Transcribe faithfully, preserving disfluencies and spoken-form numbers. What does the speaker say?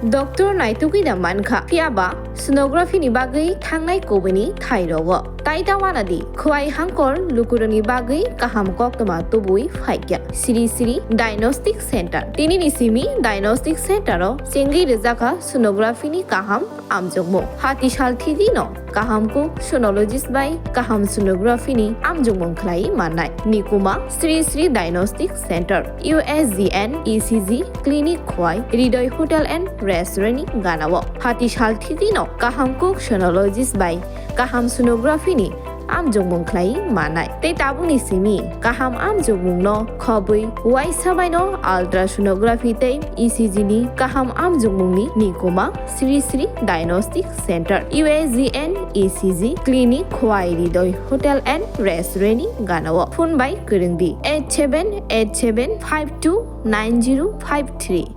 Doctor naitugwi da mankha, phiyaba sonography ni bagwi thangnai kubuni thai rogo. Tai ta wana di, khwai hangkor lukurokni bagwi kaham koktwma tubui phaikya. Sri Sri Diagnostic Center. Tinini simi Diagnostic Center o chengwi rwjakha sonography ni kaham amjokmung. Hati sal thidi no kaham kuk sonologist bai kaham sonography ni amjokmung khlai mannai. Nikuma Sri Sri Diagnostic Center, U S G N E C G clinic khwai Hridoy Hotel and Restaurant ni ganao. Hati sal thidi no kaham kuk sonologist bai kaham sonography ni amjokmung khlai mannai. Tei tabukni simi kaham amjokmung no khobwi uaisa bai no ultrasonography tei E C G ni kaham amjokmung ni nikuma Sri Sri Diagnostic Center, U S G N E C G clinic khwai Hridoy Hotel and Restaurant ni ganao. Phone bai kwrwng di eight seven eight seven five two nine zero five three.